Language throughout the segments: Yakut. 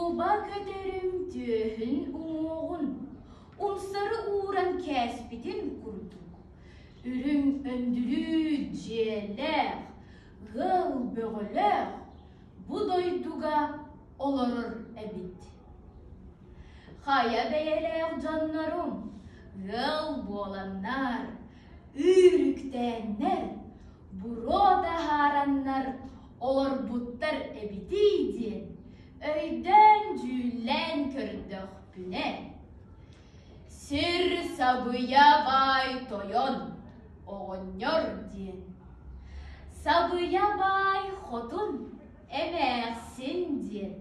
Куба көтөрүм түөһүн уҥуоҕун умсары ууран кээспитин курдук, үрүҥ өндүрүү дьиэлээх, ыал бөҕөлөөх бу дойдуга олорор эбит. Хайа бэйэлээх дьоннорум ыал буоланнар, үүрүктээннэр, буруо таһаараннар олорбуттар эбитий диэн өйдөөн-дьүүллээн көрдөхпүнэ, сир сабыйа баай тойон оҕонньор диэн, сабыйа баай хотун эмээхсин диэн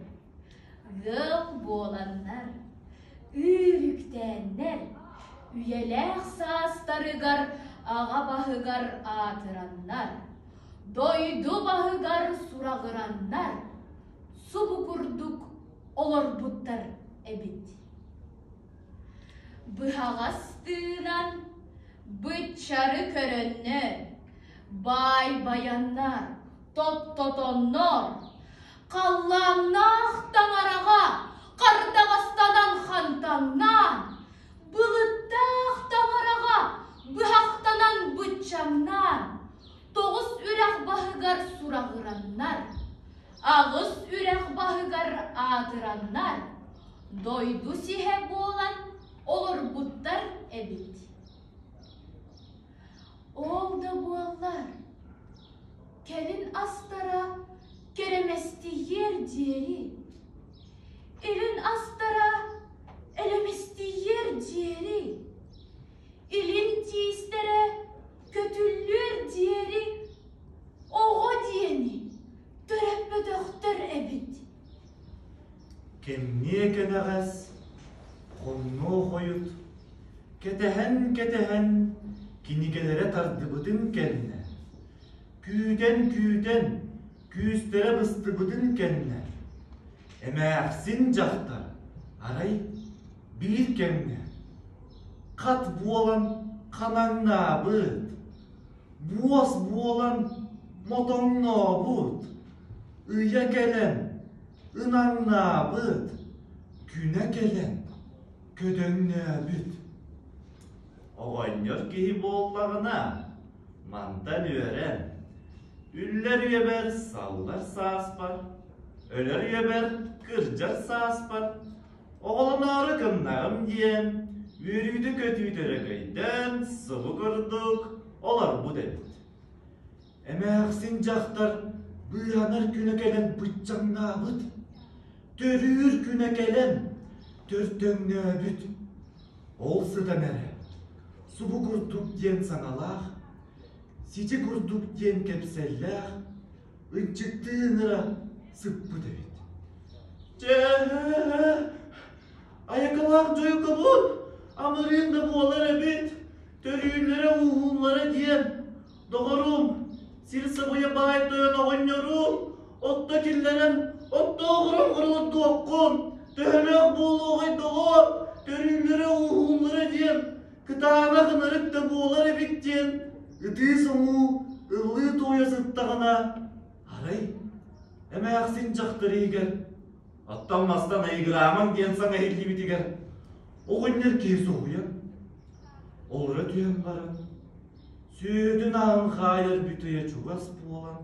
ыал буоланнар, үүрүктээннэр, үйэлээх саастарыгар аҕа баһыгар аатыраннар, дойду баһыгар сураҕыраннар, субу курдук олорбуттар эбит. Быһаҕас тыынан быччары көрөннөр, баай байаннар, тоттотоннор, халлааннаах таҥараҕа хардаҕастанан хантаҥнаан, былыттаах таҥараҕа быһахтанан быччаҥнаан, тоҕус үрэх баһыгар сураҕыраннар, аҕыс үрэх баһыгар аатыраннар, дойду сиһэ буолан олорбуттар эбит. Ол да буоллар, кэлин астара кэрэмэстийиэр диэри, илин астара элэмэстийиэр диэри, илин тиистэрэ көтүллүөр диэри оҕо диэни төрөппөтөхтөр эбит. Кэмниэ кэнэҕэс, хомнуо хойут, кэтэһэн-кэтэһэн кинигэлэрэ тардыбытын кэннэ, күүтэн-күүтэн күүстэрэ быстыбытын кэннэ, эмээхсин дьахтар арай биир кэмҥэ хат буолан ханаҥнаабыт, буос буолан мотоҥнообут, ыйа кэлэн ынаҥнаабыт, күнэ кэлэн көдөҥнөөбүт. Оҕонньор киһи буоллаҕына, мантан үөрэн, үллэр үйэбэр саллар сааспар, өлөр үйэбэр кырдьар сааспар, оҕолоноору гыннаҕым диэн, үөрүүтэ-көтүүтэ өрөгөйдөөн, субу курдук олорбут эбит. Эмээхсин дьахтар быыһанар күнэ кэлэн быччаҥнаабыт, төрүүр күнэ кэлэн төрдөҥнөөбүт. Ол сытан эрэ, субу курдук диэн саҥалаах, сити курдук диэн кэпсэллээх, ынчыктыы ыҥыра сыппыт эбит. Чэ, айакалаах дьойукабут, амырыын да буолар эбит, төрүүллэрэ-ууһууллара диэн Доҕорум, сир сабыйа баай тойон оҕонньорум, отто киллэрэн, оттооҕуран хоролордуоххун, төһөлөөх буолуоҕай доҕоор, төрүүллэрэ-ууһууллара диэн, кытаанах ынырык да буолар эбит диэн, ытыы-соҥуу, ыллыы-туойа сыттаҕына, арай, эмээхсин дьахтар иһигэр Оттон-мастан айыгыраамаҥ диэн саҥа иһиллибитигэр оҕонньор киһи соһуйан, олоро түһэн баран, Сүөһүтүн аһын хаайар бүтэйэ чугас буолан,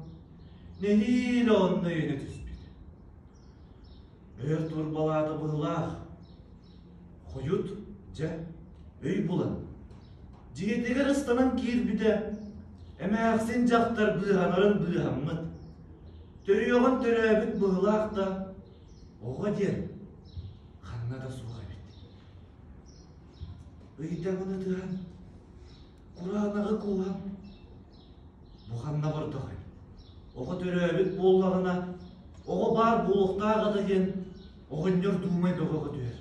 нэһиилэ онно өйөнө түспүт. Өр турбалаата быһылаах, хойут, дьэ, өй булан, дьиэтигэр ыстанан киирбитэ, эмээхсин дьахтар быыһанарын быыһаммыт, төрүөҕүн төрөөбүт быһылаах да, оҕо диэн ханна да суох эбит. Ыйдаҥын ытыһан, Кураанаҕы кууһан, бу ханна бардаҕай? Оҕо төрөөбүт буоллаҕына, оҕо баар буолуохтаах этэ диэн оҕонньор дуумай бөҕөҕө түһэр.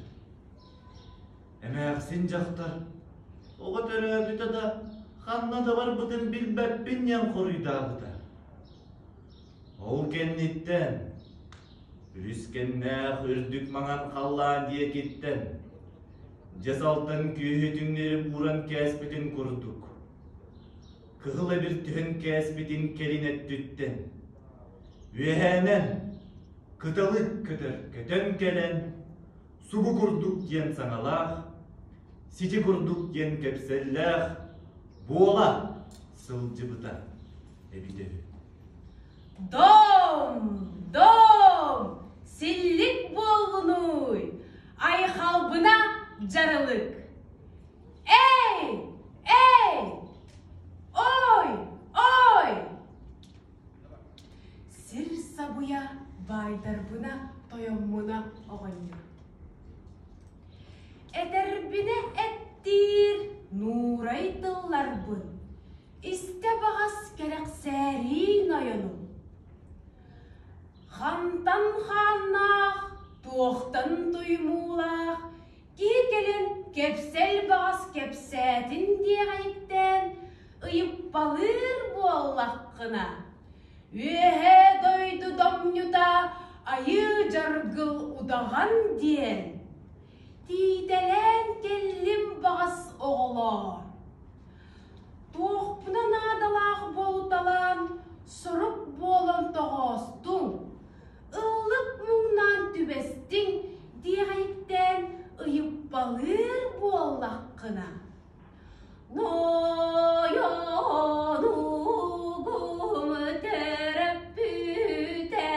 Эмээхсин дьахтар оҕо төрөөбүтэ да ханна да барбытын билбэппин диэн хоруйдаабыта. Ол кэнниттэн Үлүскэннээх үрдүк маҥан халлаан диэкиттэн дьэс алтан күөһү түҥнэри ууран кээспитин курдук, кыһыл эбир түһэн кээспитин кэлин өттүттэн, үөһээнэн. Кыталык көтөр көтөн кэлэн, субу курдук диэн саҥалаах, сити курдук диэн кэпсэллээх буола сылдьыбыта эбитэ үһү. Дом! Дом! Силлик буоллунууй! Айхалбына дьарылык! Эй! Эй! Ой! Ой! Сир сабыйа баайдарбына тойоммуна оҕонньор. Этэрбинэ эттиир нуурай тылларбын, истэ баҕас кэрэхсээриин ойонум. Хантан хааннаах, туохтан туймуулаах киһи кэлэн кэпсэл баҕас кэпсээтин диэҕэйиктээн ыйыппалыыр буоллаххына, Үөһээ дойду домньута айыы дьаргыл удаҕан диэн, тиитэлээн кэллим баҕас оҕолоор. Туохпуна наадалаах буолуталаан, сорук буолан тоҕоостуҥ, ыллык муҥнаан түбэстиҥ диэҕэйиктээн ыйыппалыыр буоллаххына, Нойонугум төрөппүтэ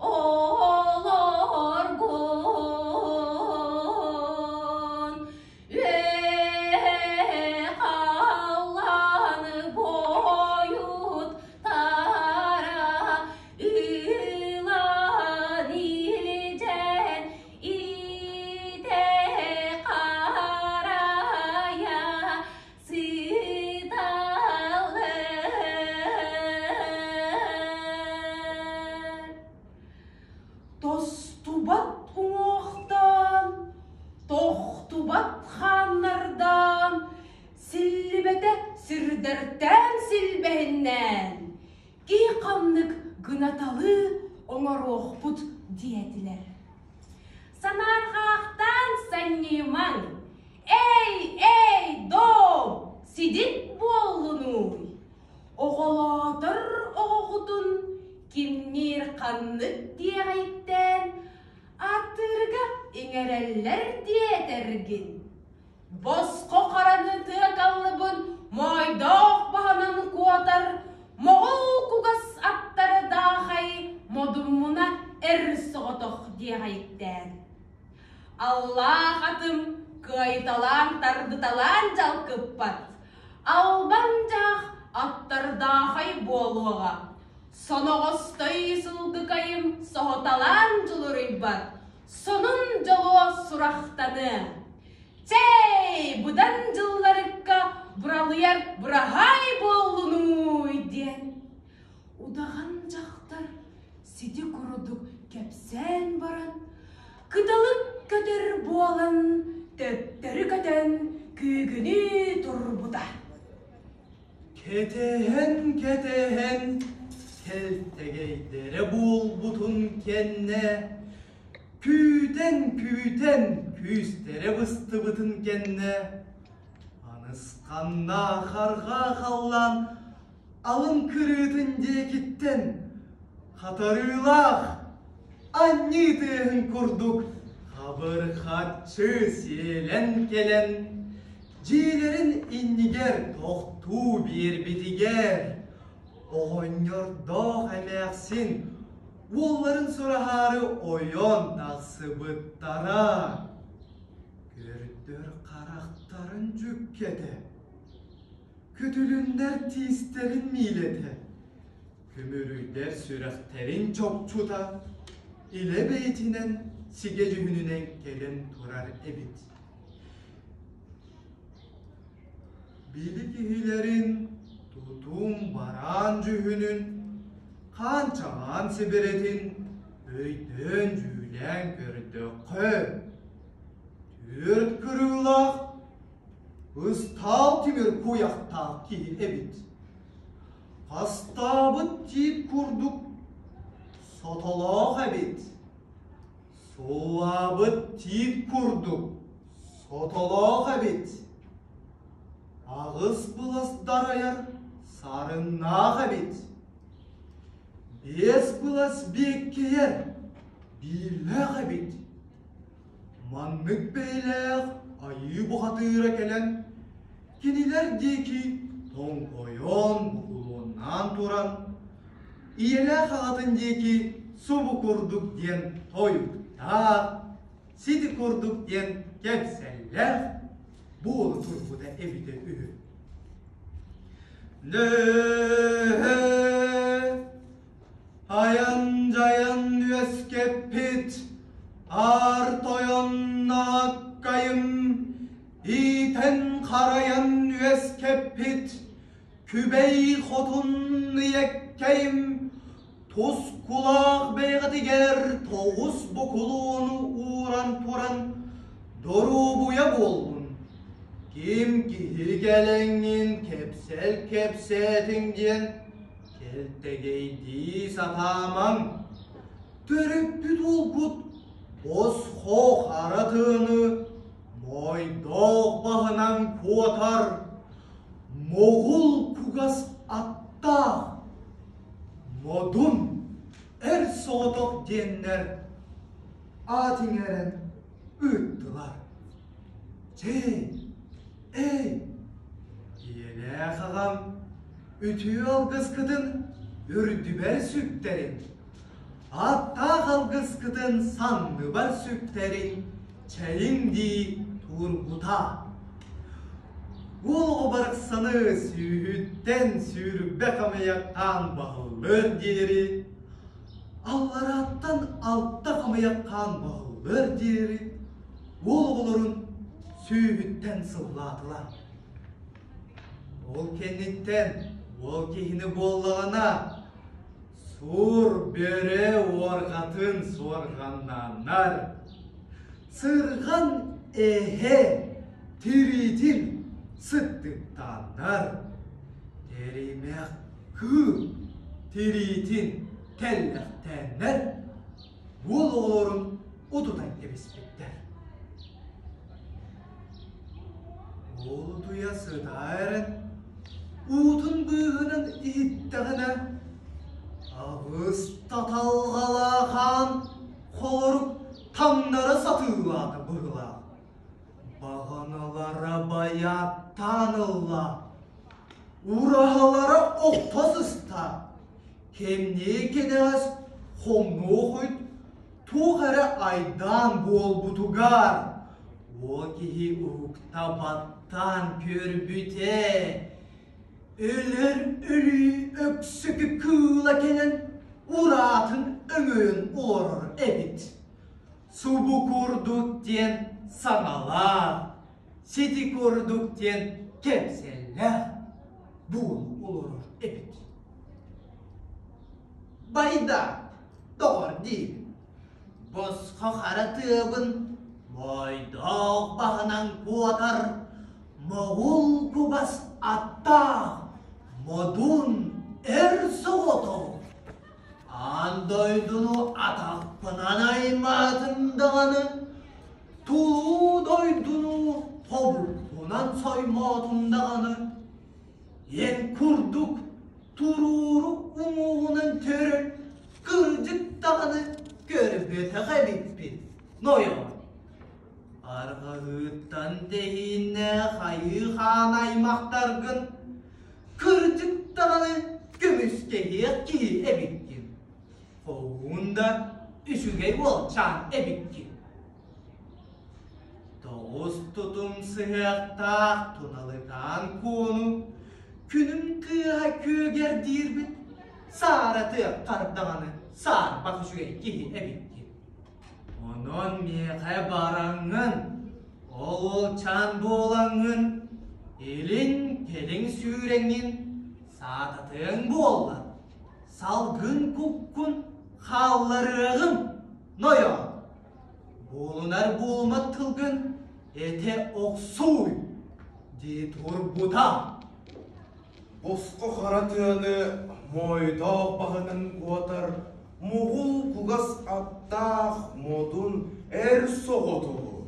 олоргун үөһэ халлаан бойуттара ылан илдьэн Итэ харайа сыталлар. Тостубат уҥуохтаан, тохтубат хааннардаан, силлибэтэ сирдэртээн силбэһиннээн, киһи ханнык гынаталыы оҥоруохпут диэтилэр. Санаарҕаахтаан санньыйымаҥ, эй, эй, доо, сидит буоллунууй! Оҕолоотор оҕоҕутун кимниир ханнык диэҕэйтэн ааттыырга иҥэрэллэр диэтэргин. Босхо хараны тыакаллыбын моойдоох баһынан куотар, моҕол кугас аттары даахай модуммуна эр соҕотох диэҕэйиктээн. Аллаах атым кыайыталаан тардыталаан дьалкыппат, албан дьаах аттардаахай буолуоҕа, соноҕостой сылгыкайым соһуталаан дьулуруйбат, сонун дьолуо сурахтаныа. Чэй, быдан дьылларыкка быралыйар быраһаай буоллунууй диэн удаҕан дьахтар сити курдук кэпсээн баран кыталык көтөр буолан төттөрү көтөн күүгүнүү турбута. Кэтэһэн-кэтэһэн кэлтэгэйдэрэ буолбутун кэннэ Күүтэн-күүтэн күүстэрэ быстыбытын кэннэ, анысханнаах арҕаа халлаан алын кырыытын диэкиттэн хатарыылаах анньыы тыаһын курдук хабыр-хаччы сиэлэн кэлэн, дьиэлэрин иннигэр тохтуу биэрбитигэр оҕонньордоох эмээхсин Уолларын сураһаары ойон тахсыбыттара. Көрдөр харахтарын дьүккэтэ, күтүлүннэр тиистэрин миилэтэ, көмүрүйдэр сүрэхтэрин чопчута илэ бэйэтинэн сигэ дьүһүнүнэн кэлэн турар эбит. Били киһилэрин тутум бараан дьүһүнүн, хаанчаҕаан сибирэтин өйдөөн-дьүүлээн көрдөххө, түөрт кырыылаах ыстаал тимир куйахтаах киһи эбит. Хастаабыт тиит курдук сотолоох эбит. Суллаабыт тиит курдук сотолоох эбит. Аҕыс былас дарайар сарыннаах эбит. Биэс былас биэккийэр. Бииллээх эбит. Маннык бэйэлээх айыы бухатыыра кэлэн, кинилэр диэки тоҥхойон букулуоннаан туран, ийэлээх аҕатын диэки субу курдук диэн тойуктаах, сити курдук диэн кэпсэллээх буола турбута эбитэ үһү. Нөһө Айан-дьайан үөскэппит аар тойон ааккайым, иитэн-харайан үөскэппит күбэй хотун ийэккэйим, тускулаах бэйэҕитигэр тоҕус букулуону ууран туран доруобуйа буоллун. Ким киһи кэлэҥҥин кэпсэл кэпсээтиҥ диэн Кэлтэгэйдии сатаамаҥ, төрөппүт уолгут босхо хара тыаны моойдоох баһынан куотар, моҕул кугас аттаах, модун эр соҕотох диэннэр аат иҥэрэн ыыттылар. Чэй, эй, ийэлээх аҕам үтүө алгыскытын үрдүбэр сүктэрин, ааттаах алгыскытын санныбар сүктэрин чэйиҥ дии турбута. Уол оҕо барахсаны сүүһүттэн сүүрбэ хамыйахтаан баһыллыар диэри, алларааттан алта хамыйахтаан баһыллыар диэри уол оҕолорун сүүһүттэн сыллаатылар. Ол кэнниттэн уол киһини буоллаҕына сур бөрө уорҕатын суорҕаннааннар, сырҕан эһэ тириитин сыттыктааннар, тэримэх кыыл тириитин тэллэхтээннэр уол оҕолорун утутан кэбиспиттэр. Уол утуйа сыта эрэн, уутун быыһынан иһиттэҕинэ, аҕыс таталҕалаах аан холорук таҥнара сатыылаата быһыылаах. Баҕаналара байааттаан ылла, ураһалара охто сыста, кэмниэ кэнэҕэс хомнуох туох эрэ айдаан буолбутугар уол киһи уһукта баттаан көрбүтэ өлөр өлүү өксөкү кыыла кэлэн ураатын өҥөйөн олорор эбит субу курдук диэн саҥалаах сити курдук диэн кэпсэллээх буола олорор эбит Байда, доҕор диир. Босхо хара тыабын моойдоох баһынан куотар, моҕул кугас аттаах, модун эр соҕотох. Аан дойдуну атахпынан аймаатым даҕаны, тулуу дойдуну хобукпунан соймоотум даҕаны, Эн курдук туруору уҥуоҕунан төрөн, кырдьык даҕаны көрбөтөх эбиппин, нойоон. Арҕаһыыттан тэһииннээх айыы хаан аймахтаргын, кырдьык даҕаны көмүскэһиэх киһи эбиккин. Хоһуун да үчүгэй уолчаан эбиккин. Тоҕус тутум сыһыахтаах туналыкаан куону күнүм кыыһа күөгэрдиирбит сааратыах хардаҕаны саарбах үчүгэй киһи эбиккин. Онон миэхэ бараҥҥын, ол уолчаан буолаҥҥын, илин-кэлин сүүрэҥҥин саататыаҥ буолла, салгын куккун хаалларыаҕым, нойоон. Буолунар буолумат тылгын этэ охсууй дии турбута. Босхо хара тыаны моойдоох баһынан куотар моҕул кугас аттаах модун эр соҕотоҕу.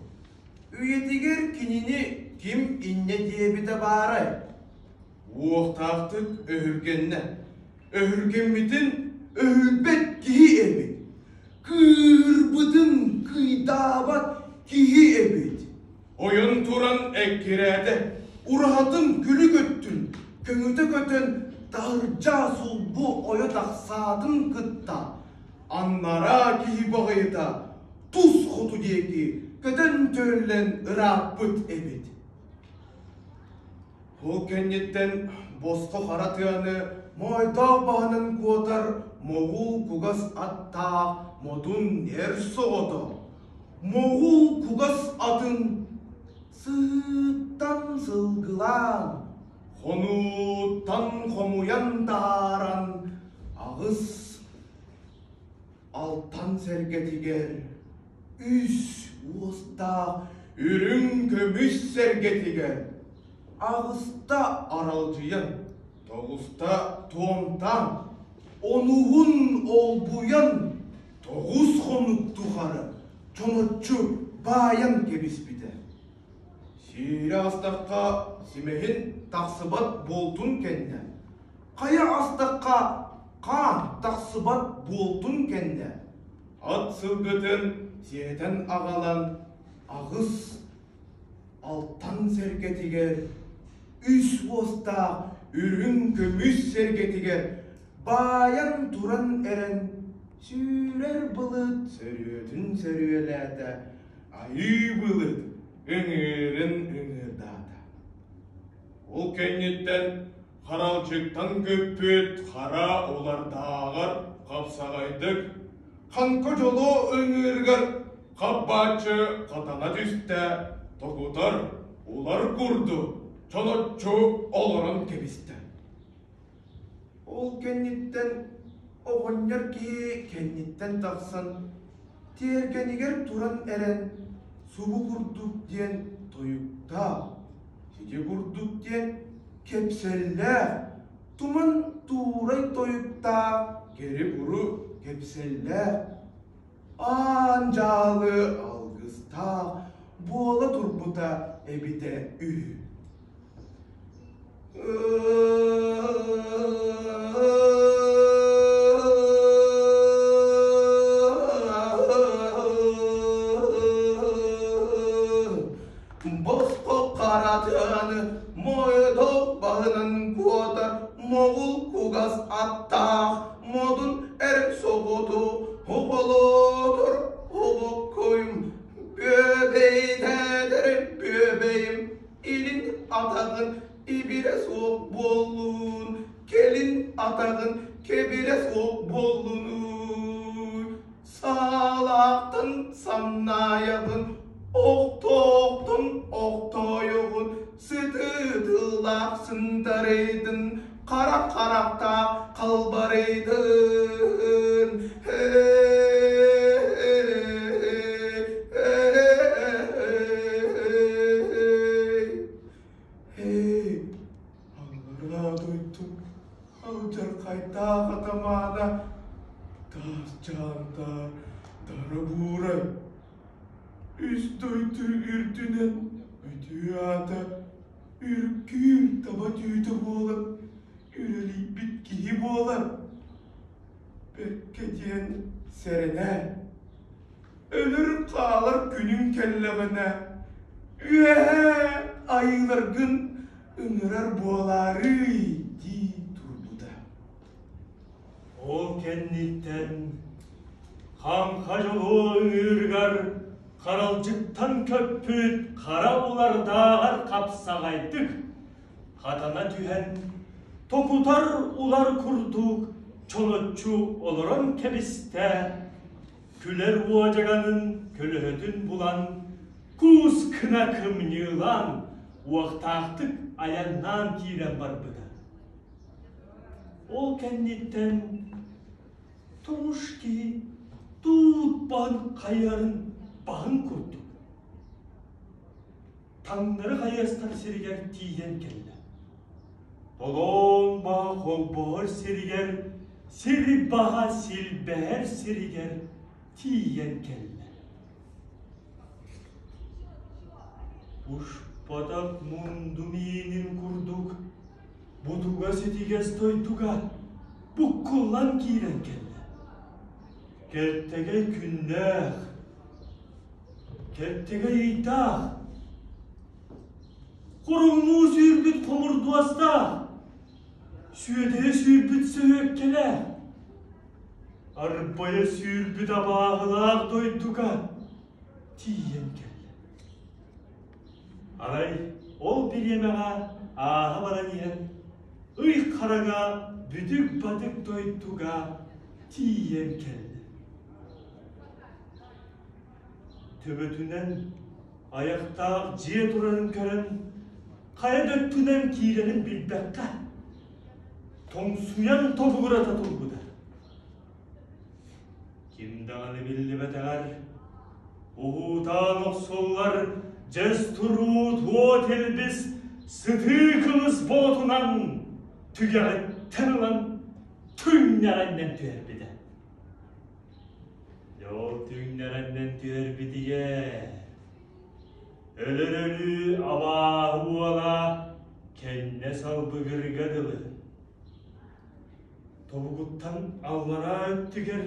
Үйэтигэр кинини ким инньэ диэбитэ баарай? Уохтаахтык өһүргэннэ. Өһүргэммитин өһүрбэт киһи эбит. Кыыһырбыт. Ыҥырбытын кыйдаабат киһи эбит. Ойон туран эккирээтэ, ураһатын күлүк өттүн көҥүтэ көтөн таһырдьа сулбу ойо тахсаатын кытта аннараа киһи баҕайыта тус хоту диэки көтөн төллөн ырааппыт эбит. Ол кэнниттэн босхо хара тыаны моойдоох баһынан куотар моҕул кугас аттаах модун эр соҕото моҕул кугас атын сыыттан сылгылаан, хонууттан хомуйан таһааран аҕыс алтан сэргэтигэр үс уостаах үрүҥ көмүс сэргэтигэр аҕыста аралдьыйан, тоҕуста туомтаан, онуһун олбуйан тоҕус хонук тухары чоноччу баайан кэбиспитэ. Сиирэ астахха симэһин тахсыбат буолтун кэннэ, хайа астахха хаан тахсыбат буолтун кэннэ, ат сылгытын сиэтэн аҕалан аҕыс алтан сэргэтигэр үс уостаах үрүҥ көмүс сэргэтигэр баайан туран эрэн сүүрэр былыт сөрүөтүн сөрүөлээтэ, айыы былыт ыҥыырын ыҥыырдаата. Ол кэнниттэн харалдьыктан көппүт хара улардааҕар хапсаҕайдык хаҥка дьоло ыҥыырыгар хап-бааччы хатана түстэ, токутар улар курдук чоноччу олорон кэбистэ. Ол кэнниттэн оҕонньор киһи кэнниттэн тахсан тиэргэнигэр туран эрэн субу курдук диэн тойуктаах, сити курдук диэн кэпсэллээх, туман туурай тойуктаах кэри-куру кэпсэллээх, аан дьаалы алгыстаах буола турбута эбитэ үһү. Босхо харатыаны мойдох баһынан куотар моҕул кугас аттаах модун эр соҕоту оҕолотор оҕоккойум бүөбэйдээтэр бүөбэйим илин атаҕын ибирэ суох буоллун, кэлин атаҕын кэбирэ суох буоллунуй. Саалаахтан самнаайаҕын, охтоохтон охтоойоҕун, сытыы тыллаах сынтарыйдын, хара харахтаах халбарыйдын. Эй, аллараа дойду алдьархайдаах атамаана таас чаантаар дара буурай үс дойду үрдүнэн үтүө аата үргүүр таба түүтэ буолан үрэлийбит киһи буолар. Бэркэ диэн сэрэнээр. Өлөр хаалар күнүҥ кэллэҕинэ, үөһээ айыыларгын ыҥырар буолаарыый дии турбута. Ол кэнниттэн хаҥха дьолуо ыҥыырыгар харалдьыттан көппүт хара улардааҕар хапсаҕайдык хатана түһэн, токутар улар курдук чоноччу олорон кэбистэ, күлэр уодьаганын көлөһөтүн булан, куус гына кымньыылаан, уохтаахтык айаннаан киирэн барбыта. Ол кэнниттэн тоҥуш киһи туут баһын хайыһарын баһын курдук таҥнары хайыастар сиригэр тиийэн кэллэ. Толоон баһа холбоһор сиригэр, сир баһа силбэһэр сиригэр тиийэн кэллэ. Ушпатах мунду миинин курдук бутуга ситигэс дойдуга буккуллан киирэн кэллэ. Кэлтэгэй күннээх, кэлтэгэй ыйдаах, Куруҥнуу сүүрбүт хомурдуостаах, сүөдэйэ сүүрбүт сөһүөккэлээх, арбайа сүүрбүт абааһылаах дойдуга тиийэн кэллэ. Арай ол бириэмэҕэ ааһа баран иһэн ый хараҥа бүтүк-батык дойдуга тиийэн кэллэ. Төбөтүнэн айахтаах дьиэ турарын көрөн, хайа да өттүнэн киирэрин билбэккэ, тоҥсуйан тобугурата турбута. Ким даҕаны биллибэтэҕэр, уһуутаан охсуллар дьэс туруут уот илбис сытыы кылыс боотунан түгэҕиттэн ылан түҥнэҕиннэн түһэрбитэ. Дьэ ол түҥнэҕиннэн түһэрбитигэр өлөр өлүү абааһы уола кэннэ салбыгырга дылы Тобугуттан аллараа өттүгэр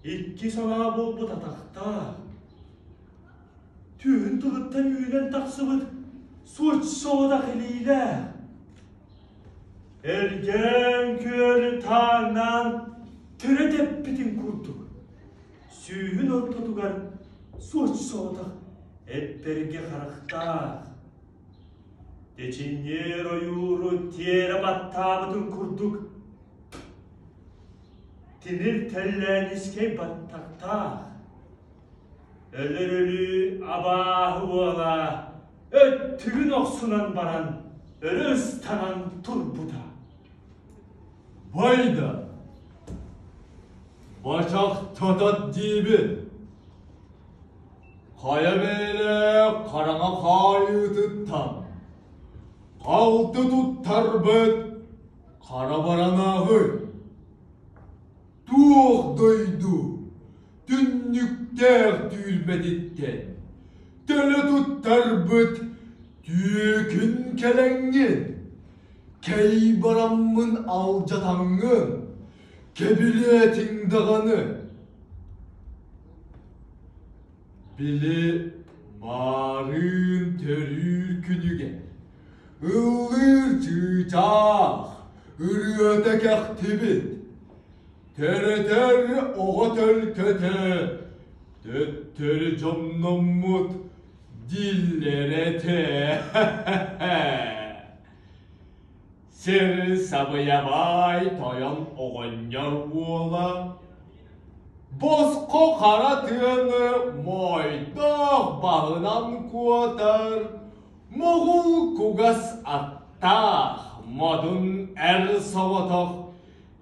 икки салаа буолбут атахтаах, түөһүн тылыттан үүнэн тахсыбыт суоч соҕотох илиилээх, эргээн күөлү тааҥнаан түрэ тэппитин курдук, сүүһүн ортотугар суоч соҕотох эттэргэ харахтаах, Тэчинньиэр ойууру тиэрэ баттаабытын курдук тимир тэллээнискэй баттахтаах, өлөр өлүү абааһы уола өттүгүн охсунан баран өрө ыстанан турбута. Байда! Бачах татат диибин! Хайа бэйэлээх хараҥа хаайыытыттан халты туттарбыт хара баранааҕы туох дойду түннүктээх түүрбэтиттэн төлө туттарбыт түөкүн кэлэҥҥин кэй бараммын алдьатаҥҥын кэбилээтиҥ даҕаны Били маарыын төрүүр күнүгэр ыллыыр чыычаах ырыата кэхтибит, төрөтөр оҕо төлкөтө төттөрү дьонноммут дииллэр этэ. Сир сабыйабай тойон оҕонньор уола босхо хара тыаны моойдоох баһынан куотар моҕул кугас аттаах модун эр соҕотох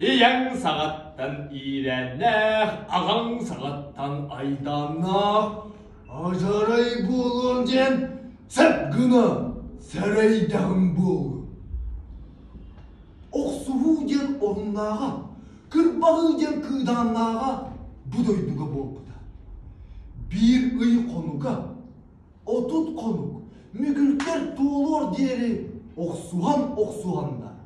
ийэҥ саҕаттан иирээннээх аҕаҥ саҕаттан айдааннаах ажарай буолуом диэн сөп гына сэрэйдэҕим буолуо. Охсуһуу диэн оруннааҕа, кырбаһыы диэн кыыдааннааҕа бу дойдуга буолбута. Биир ый хонуга, 30 хонук мүгүлтэр туолуор диэри охсуһан-охсуһаннар,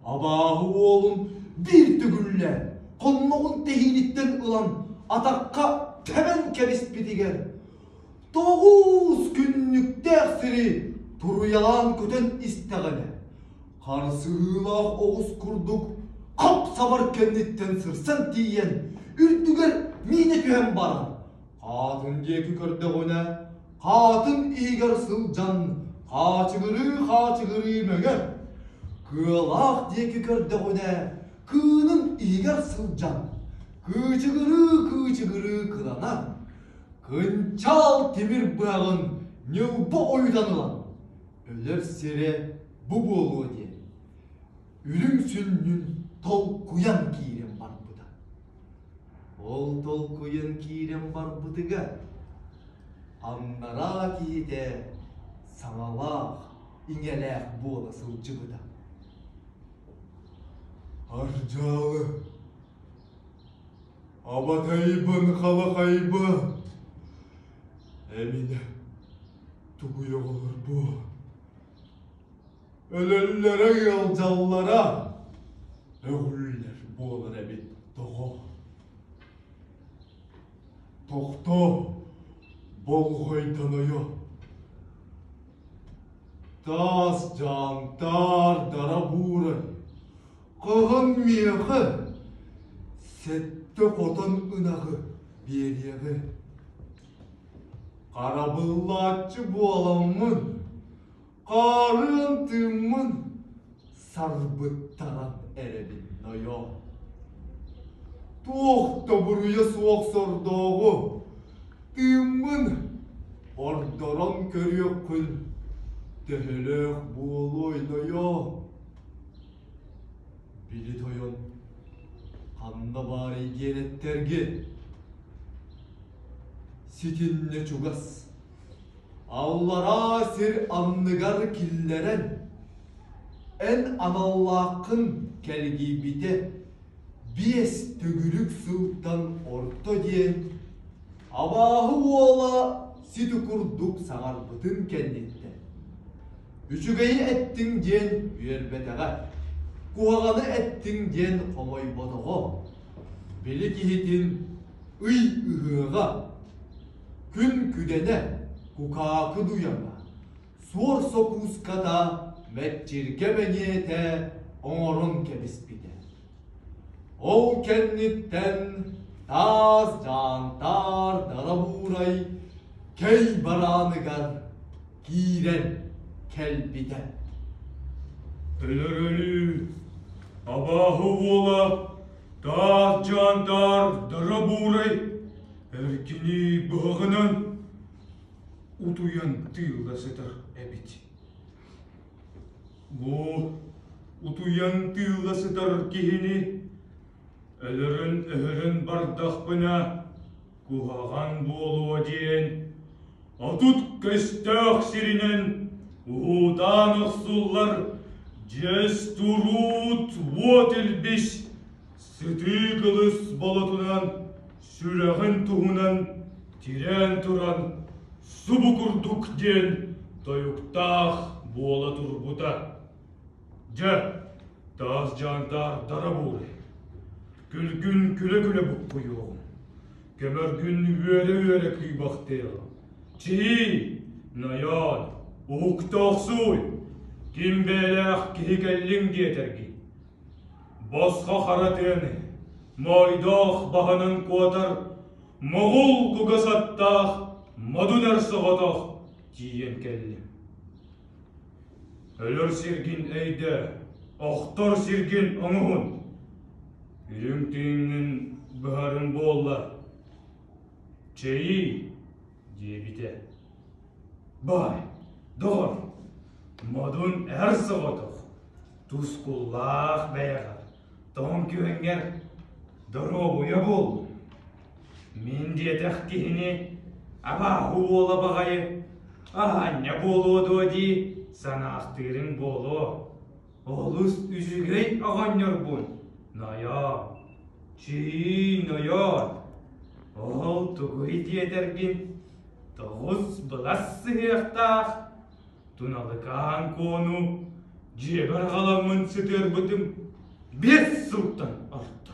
абааһы уолун биир төгүллээн хонноҕун тэһииниттэн ылан атахха тэбэн кэбиспитигэр Тоҕус күннүктээх сири туруйалаан көтөн истэҕинэ, харсыһыылаах оҕус курдук хап-сабар кэнниттэн сырсан тиийэн, үрдүгэр миинэ түһэн баран, хаатын диэки көрдөҕүнэ, хаатын иһигэр сылдьан хаачыгырыы-хаачыгырыы мөҥөр, кыалаах диэки көрдөҕүнэ, кыынын иһигэр сылдьан кыычыгырыы-кыычыгырыы кыланар, Кынчаал тимир быһаҕын ньылба ойутан ылан, өлөр сирэ бу буолуо диэн, үрүҥ сүнньүн толкуйан киирэн барбыта. Ол толкуйан киирэн барбытыгар анараа киһитэ саҥалаах, иҥэлээх буола сылдьыбыта. Ардьаалы Абатайбын халахайбын Эминэ тугуй оҕолор буо Өлөллөрө ыалдьаллара Өҕүллэр буолар эбит тоҕо. Тохтоо, болҕойдонойо. Таас дьаамтаар дара буурай, хаһан миэхэ сэттэ хотон ынаҕы биэриэҕи. Харабыллааччы буоламмын, хаарыан тыыммын сарбыттаран эрэбин нойоо. Туох да буруйа суох сордооҕу тыыммын ордорон көрүөххүн төһөлөөх буолуой нойоо. Били тойон ханна баарый диэн эттэргин? Ситиннэ чугас Аллараа сир анныгар киллэрэн, эн аналлааххын кэлгийбитэ биэс төгүрүк сылтан орто диэн абааһы уола сити курдук саҥарбытын кэнниттэн үчүгэйи эттиҥ диэн үөрбэтэҕэ, куһаҕаны эттиҥ диэн хомойботоҕо, били киһитин ый ыһыаҕа Күн күдэнэ, кукаакы дуйаҥа, суор сокууската мэкчиргэ мэҥиэтэ оҥорон кэбиспитэ. Ол кэнниттэн таас дьаантаар дарабуурай кэй барааныгар киирэн кэлбитэ. Өлөр өлүү, абааһы уола, таас дьаантаар дарабуурай Эркини быһаҕынан утуйан тыылла сытар эбит. Бу утуйан тыылла сытар киһини өлөрөн-өһөрөн бардахпына куһаҕан буолуо диэн 30 көстөөх сиринэн уһуутаан охсуллар дьэс туруут уот илбис сытыы кылыс болотунан сүрэҕин туһунан тирээн туран субу курдук диэн тойуктаах буола турбута. Дьэ, таас дьаантаардара буолай. Күлгүн күлэ-күлэ буккуйуоҕум. Көмөргүн үөрэ-үөрэ кыйбахтыаҕым. Чии, нойоон, уһуктоохсууй, ким бэйэлээх киһи кэллиҥ диэтэргин. Босхо хара тыаны, моойдоох баһынан куотар, моҕул кугас аттаах модун эр соҕотох тиийэн кэллим. Өлөр сиргин өйдөө, охтор сиргин оҥоһун. Үрүҥ тыыҥҥын быһарыҥ буолла. Чэйий, диэбитэ. Бай, доҕор, модун эр соҕотох Тускуллаах бэйэҕэр, тоҥ күөҥҥэр доруобуйа буоллун. Мин диэтэх киһини абааһы уола баҕайы аһаанньа буолуо дуо дии санаахтыырыҥ буолуо. Олус үчүгэй оҕонньорбун, нойоо, чиий нойоон. Ол тугуй диэтэргин тоҕус былас сыһыахтаах Туналыкаан Куону дьиэбэр аҕаламмын сытыарбытым 5 сылтан орто.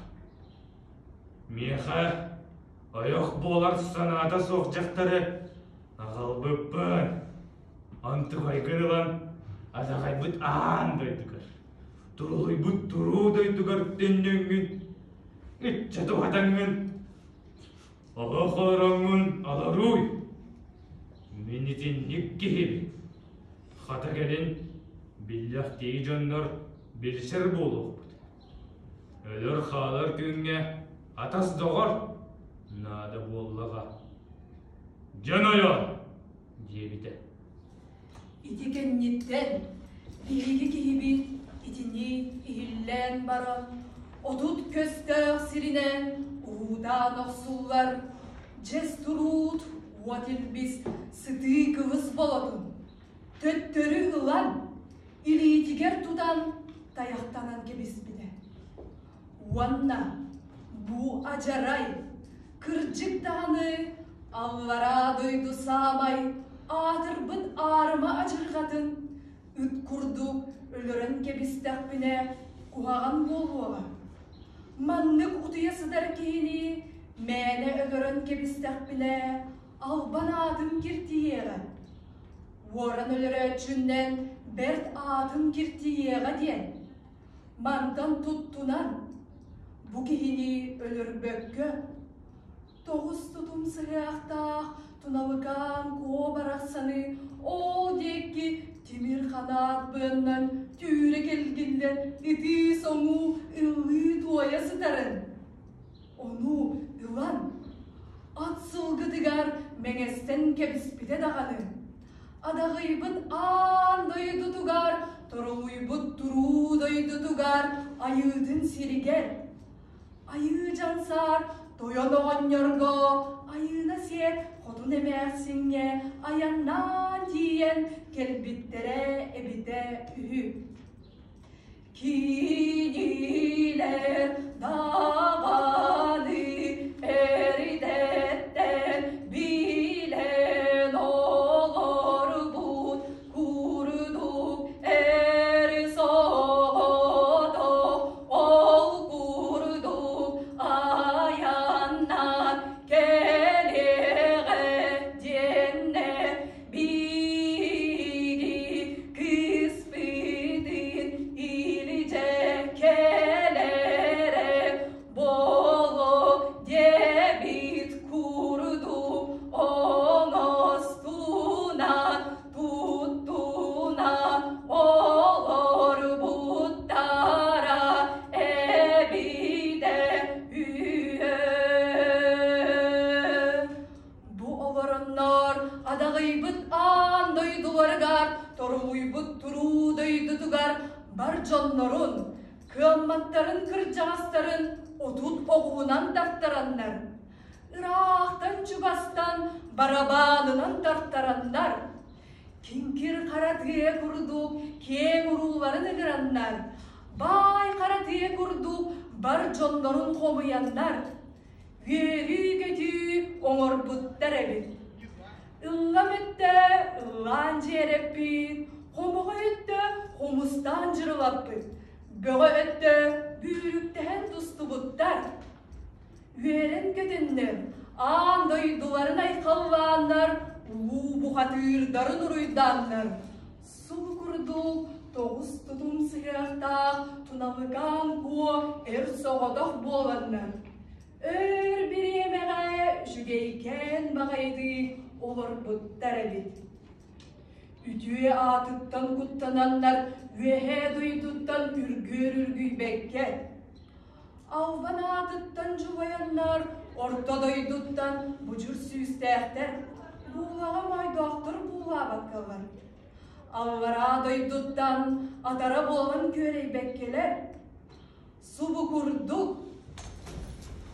Миэхэ ойох буолар санаата суох дьахтары аҕалбыппын. Антыгайгын ылан адаҕайбыт аан дойдугар, турулуйбут туруу дойдугар төннөҥҥүн, ычча туһатаҥҥын Олох олороҥҥун олорууй, мин итинник киһибин. Хата кэлин биллэхтии дьоннор билсэр буолуохпут. Өлөр-хаалар күҥҥэ атас-доҕор наада буоллаҕа. Дьон ойон! диэбитэ. Ити кэнниттэн биһиги киһибит итини иһиллээн баран, 30 көстөөх сиринэн уһуутаан охсуллар дьэс туруут уот илбис сытыы кылыс болотун төттөрү ылан, илиитигэр тутан тайахтанан кэбиспитэ. Уонна бу адьарай, кырдьык даҕаны аллараа дойду саамай аатырбыт аарыма адьырҕатын ыт курдук өлөрөн кэбистэхпинэ куһаҕан буолуоҕа. Маннык утуйа сытар киһини Мээнэ өлөрөн кэбистэхпинэ, албан аатым киртийиэҕэ. Уоран өлөрөөччүннэн бэрт аатым киртийиэҕэ диэн, мантан туттунан, бу киһини өлөрбөккө, тоҕус тутум сыһыахтаах Туналыкаан Куо барахсаны ол диэки тимир ханаат быаннан түүрэ кэлгиллэн ытыы-соҥуу ыллыы-туойа сытарын Ону ылан, ат сылгытыгар мэҥэстэн кэбиспитэ даҕаны, адаҕыйбыт аан дойдутугар, торолуйбут туруу дойдутугар айыытын сиригэр, айыы дьансаар тойон оҕонньорго айыына сиэт хотун эмээхсиҥҥэ айаннаан тиийэн кэлбиттэрэ эбитэ үһү. Кинилэр даҕаны эрдэттэн билэн олорбут курдук эр соҕотох ол курдук айаннаан кэлиэҕэ диэннэр Биһиги кыыспытын илдьэ кэлэрэ буолуо диэбит курдук оҥостунан туттунан олорбуттара эбитэ үһү. Бу олороннор адаҕыйбыт аан дойдуларыгар, торуйбут туруу дойдутугар бар дьоннорун, кыамматтарын кырдьаҕастарын 30 оҕуһунан тартараннар, ыраахтан-чугастан барабаанынан тартараннар, киҥкир хара тыа курдук киэҥ урууларын ыҥыраннар, баай хара тыа курдук бар дьоннорун хомуйаннар, үөрүү-көтүү оҥорбуттар эбит. Ыллам өттө ыллаан дьиэрэппит, хомоҕой өттө хомустаан дьырылаппыт, бөҕө өттө бүүрүктэһэн тустубуттар. Үөрэн көтөннөр, аан дойдуларын айхаллааннар, улуу бухатыырдарын уруйдааннар, Субу курдук тоҕус тутум сыһыахтаах Туналыкаан Куо эр соҕотох буоланнар, өр бириэмэҕэ үчүгэйкээн баҕайытык олорбуттар эбит. Үтүө аатыттан куттананнар үөһээ дойдуттан үргүөр үргүйбэккэ, албан аатыттан дьулайаннар орто дойдуттан будьур сүүстээхтэр, буулаҕа моойдоохтор буулаабаккалар, аллараа дойдуттан атара буолан күөрэйбэккэлэр, субу курдук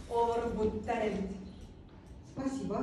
олорбуттар эбит. Спасибо.